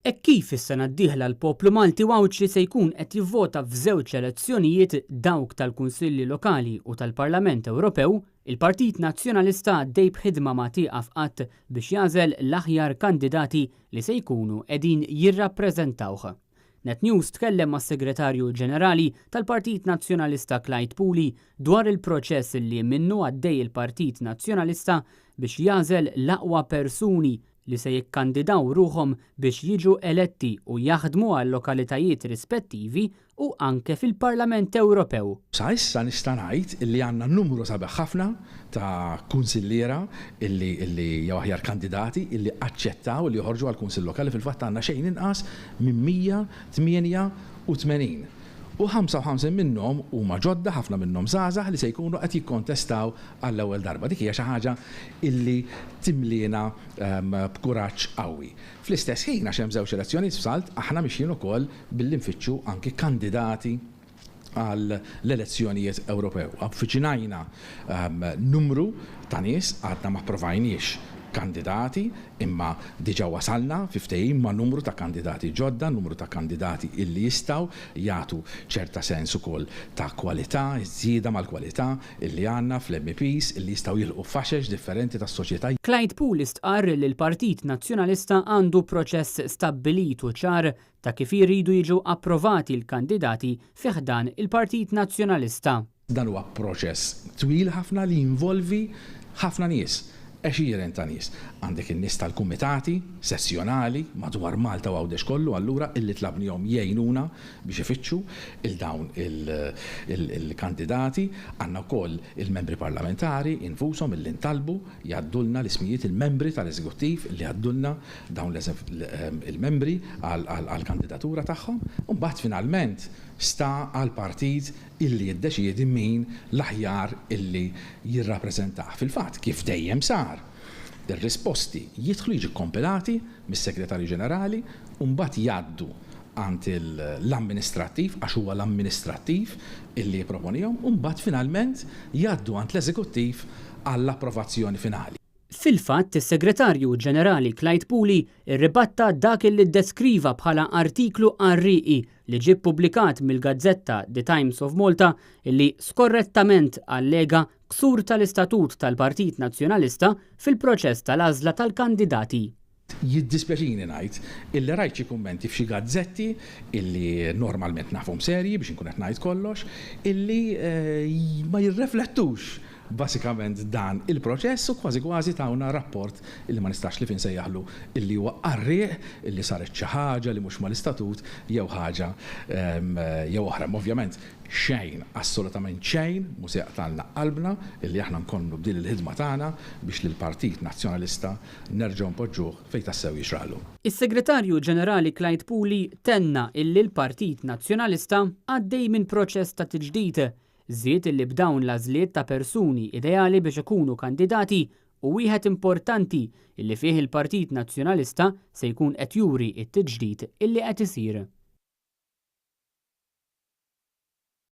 Hekk kif is-sena d-dieħla l-poplu Malti u Għawdxi se jkun qed jivvota f'żewġ elezzjonijiet, dawk tal-Kunsilli Lokali u tal-Parlament Ewropew, il-Partit Nazzjonalista għaddej b'ħidma ma tieqaf qatt biex jagħżel l-aħjar kandidati li se jkunu qegħdin jirrappreżentawh. Net News tkellem mas-Segretarju Ġenerali tal-Partit Nazzjonalista Clyde Puli dwar il-proċess li minnu għaddej il-Partit Nazzjonalista biex jagħżel l-aqwa persuni li se jikkandidaw ruħhom biex jiġu eletti u jaħdmu għal-lokalitajiet rispettivi u anke fil-Parlament Ewropew. Sa issa nista' ngħid illi għandna numru sabiħ ħafna ta' kunsilliera illi illi jew aħjar kandidati illi aċċettaw li joħorġu għall-Kunsill Lokali. Fil-fatt għandna xejn inqas minn 188. U 55 minnhom huma ġodda, ħafna minnhom żgħażagħ li se jkunu qed jikkontestaw għall-ewwel darba. Dik hija xi ħaġa illi timliena b'kuraġġ qawwi. Fl-istess ħin, għax hemm żewġ elezzjonijiet f'salt, aħna mixjin ukoll billi nfittxu anki kandidati għall-elezzjonijiet Ewropew. Avviċinajna numru ta' nies, għadna ma approvajniex kandidati, imma diġà wasalna fi ftehim ma' numru ta' kandidati ġodda, numru ta' kandidati illi jistgħu jagħtu ċerta sens ukoll ta' kwalità, żieda mal-kwalità illi għandna fl-MEPs illi jistgħu jilħqu faxex differenti tas-soċjetà. Clyde Puli stqarr li l-Partit Nazzjonalista għandu proċess stabbilit u ċar ta' kif iridu jiġu approvati l-kandidati fi ħdan il-Partit Nazzjonalista. Dan huwa proċess twil ħafna li jinvolvi ħafna nies, għexieren ta' nies. Għandek in-nies tal-kumitati sessjonali madwar Malta u Għawdex kollu allura illi tlabnihom jgħinuna biex ifittxu 'il dawn il-kandidati. Għandna wkoll il-membri parlamentari infushom illi ntalbu jgħaddulna l-ismijiet, il-membri tal-eżekuttiv illi jgħaddulna dawn il-membri għall-kandidatura tagħhom. U mbagħad finalment sta għall-partit illi jiddeċiedi min l-aħjar illi jirrappreżentah. Fil-fatt, kif dejjem sar, ir-risposti jidħlu jiġu kkompilati mis-Segretarju Ġenerali u mbagħad jgħaddu għand l-amministrattiv, għax huwa l-amministrattiv illi jipproponihom, u mbagħad finalment jgħaddu għand l-eżekuttiv għall-approvazzjoni finali. Fil-fatt, is-Segretarju Ġenerali Clyde Puli rribatta dak li ddeskriva bħala artiklu qarrieqi li ġie ppubblikat mill-gazzetta The Times of Malta li skorrettament allega ksur tal-istatut tal-Partit Nazzjonalista fil-proċess tal-għażla tal-kandidati. Jiddispjaċini ngħid illi rajt xi kummenti f'xi gazzetti illi normalment nafhom serji biex inkun qed ngħid kollox, illi ma jirreflettux basikament dan il-proċess u kważi kważi tawna rapport illi ma nistax ħlief insejjaħlu illi huwa qarrieq illi saret xi ħaġa li mhux mal-istatut jew ħaġa jew oħra. Imma ovvjament xejn, assolutament xejn mhu se jaqtgħalna qalbna illi aħna nkomplu b'din il-ħidma tagħna biex lill-Partit Nazzjonalista nerġgħu npoġġuh fejn tassew jixraqlu. Is-Segretarju Ġenerali Clyde Puli tenna illi l-Partit Nazzjonalista għaddej minn proċess ta' tiġdid. Żied illi b'dawn l-għażliet ta' persuni ideali biex ikunu kandidati hu wieħed importanti illi fih il-Partit Nazzjonalista se jkun qed juri t-tiġdid illi qed isir.